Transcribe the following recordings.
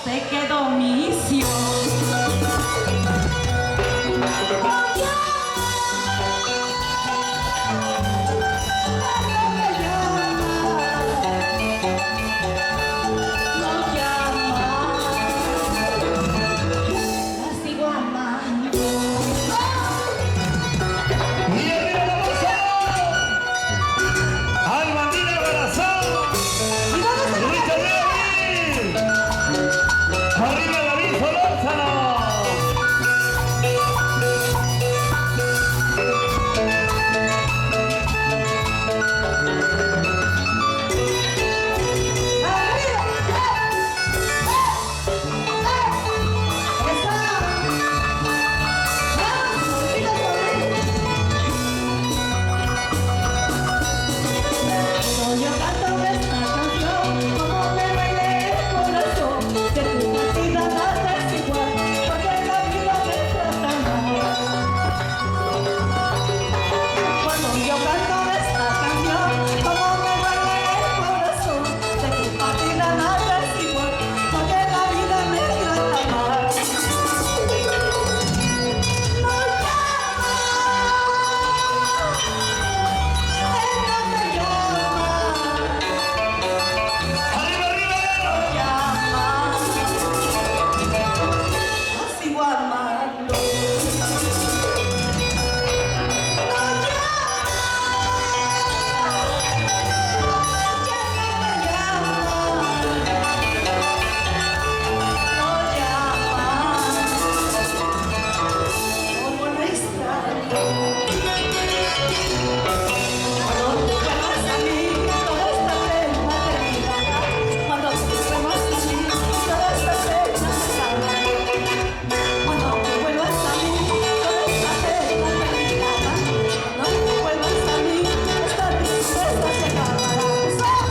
Se quedó misio. No llama, la sigo amando. ¡Y arriba la masa! ¡Al bandida corazón! ¿Y dónde está la ¡Richard batería? David! ¡Arriba David Solórzano! ¡Arriba! ¡Eh! ¡Eh! ¡Esa! ¡Vamos, solita, solita! Cuando yo canto esta canción, como me duele el corazón, de tu partida nada es igual, porque la vida me trata mal. Cuando yo canto esta canción, como me duele el corazón, de tu partida nada es igual, porque la vida me trata mal. No llama, él no me llama. ¡Arriba, arriba! Llama, la sigo amando. No llama, ya no me llama. No llama, como lo extraño. Cuando tú vuelvas a mí, toda esta pena terminará. Cuando tú vuelvas a mí, toda esta pena se acabará. Cuando tú vuelvas a mí, toda esta pena terminará. Cuando tú vuelvas a mí, esta tristeza se acabará. ¡Ah!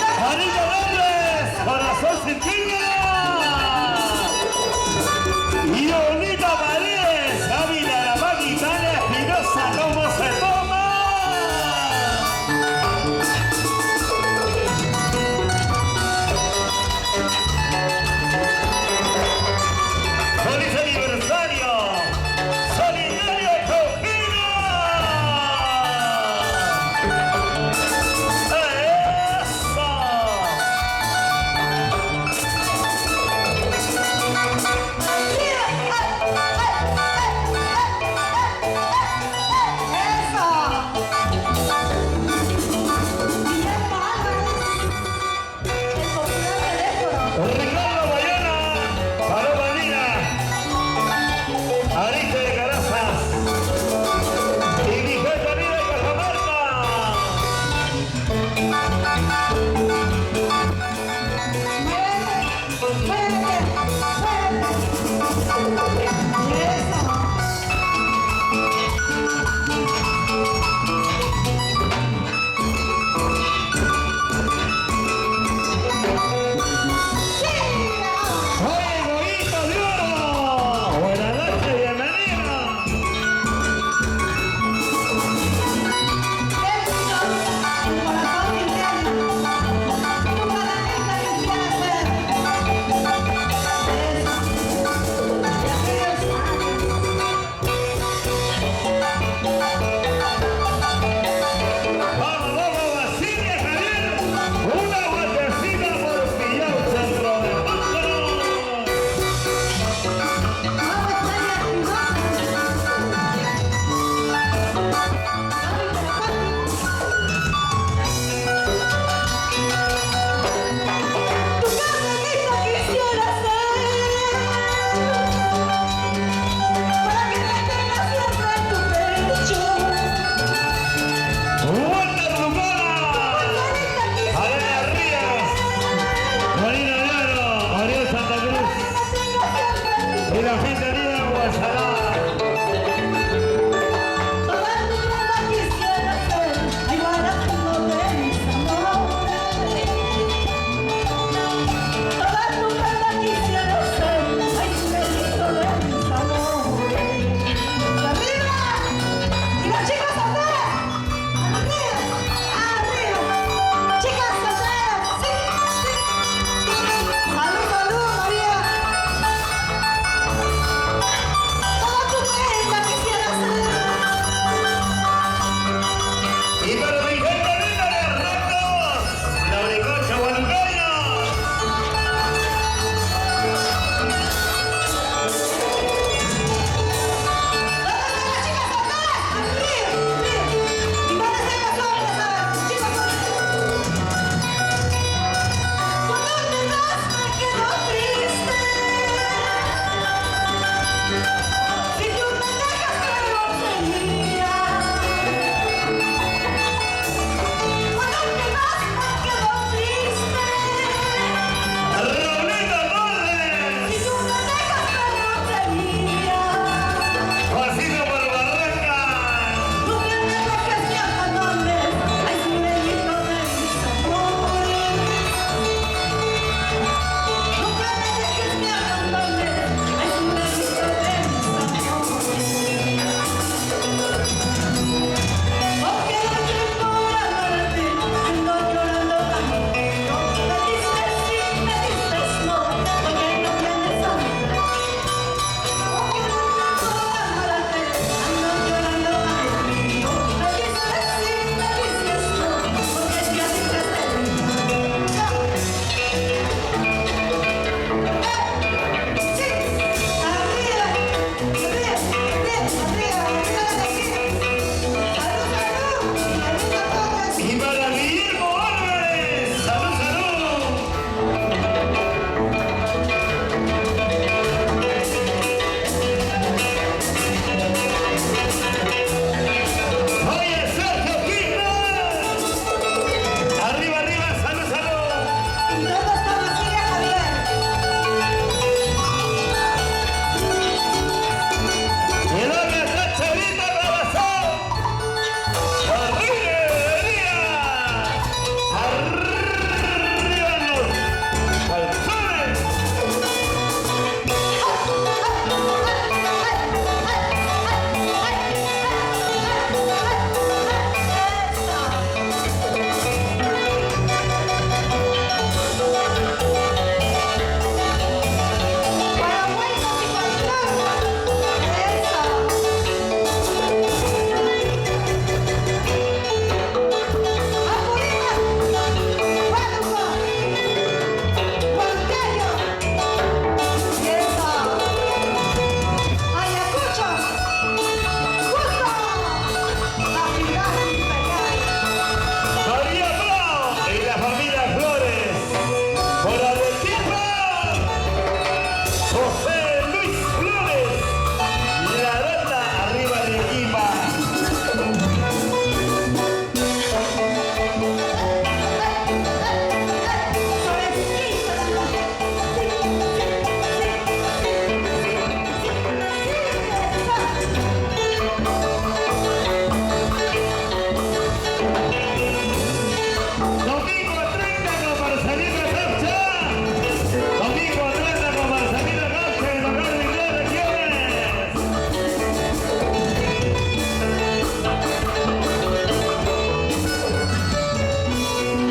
¡Ah! ¡Anita Robles! ¡Corazón sin ti!